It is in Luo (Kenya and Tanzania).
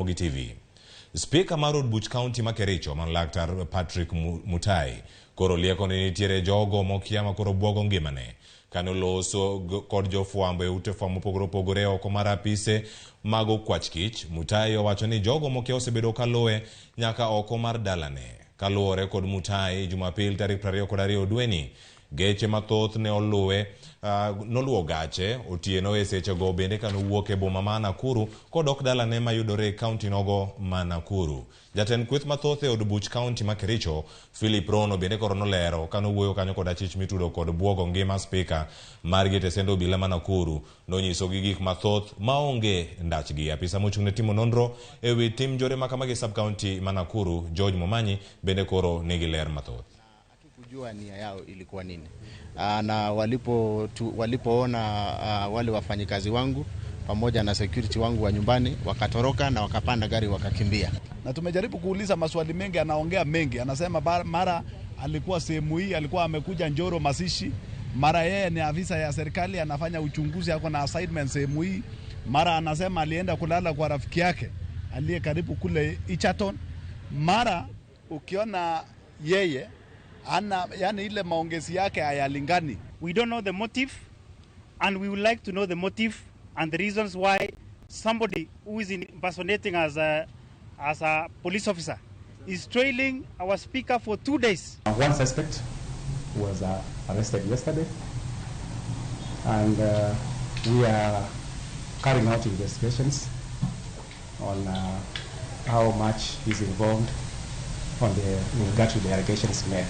Ramogi TV. Spika mar od buch kaunti ma Kericho man Laktar Patrick Mutai koro lieko ni nitiere jogo mokia ma koro buogo ngimane. Kane oloso kod jofwambo e ute fwambo mopogore opogore oko mar apise mag okwach kich, Mutai owacho ni jogo mokia osebedo kaluwe nyaka oko mar dalane. Kaluwore kod Mutai, Jumapil tarik 22 dweni, geche mathoth ne oluwe noluwo gache otieno e sechego bende kanowuok e boma ma Nakuru kodok dalane mayudore e kaunti nogo ma Nakuru. Jatend kweth mathoth e od buch kaunti ma Kericho, Philip Rono bende koro nolero kanowuoyo kanyo kod achich mitudo kod buogo ngima spika margi e tesend obila ma Nakuru. Nonyisogi gik mathoth maonge ndachgi. Apisa mochung' ne timo nonro e wi tim njore makamagi e sub county ma Nakuru, George Momanyi, bende koro nigi ler mathoth. Hatukujua nia yao ilikuwa nini. Na walipoona wale wafanyikazi wangu pamoja na security wangu wa nyumbani wakatoroka na wakapanda gari wakakimbia. Na tumejaribu kuuliza maswali mengi, anaongea mengi, anasema mara alikuwa sehemu hii, alikuwa amekuja Njoro Masishi, mara yeye ni afisa ya serikali anafanya uchunguzi, ako na assignment sehemu hii, mara anasema alienda kulala kwa rafiki yake aliye karibu kule Egerton, mara ukiona yeye ana, yani ile maongezi yake hayalingani. We don't know the motive, and we would like to know the motive and the reasons why somebody who is impersonating as a police officer is trailing our speaker for 2 days. One suspect was arrested yesterday, and we are carrying out investigations on how much is involved in regard to the allegations made.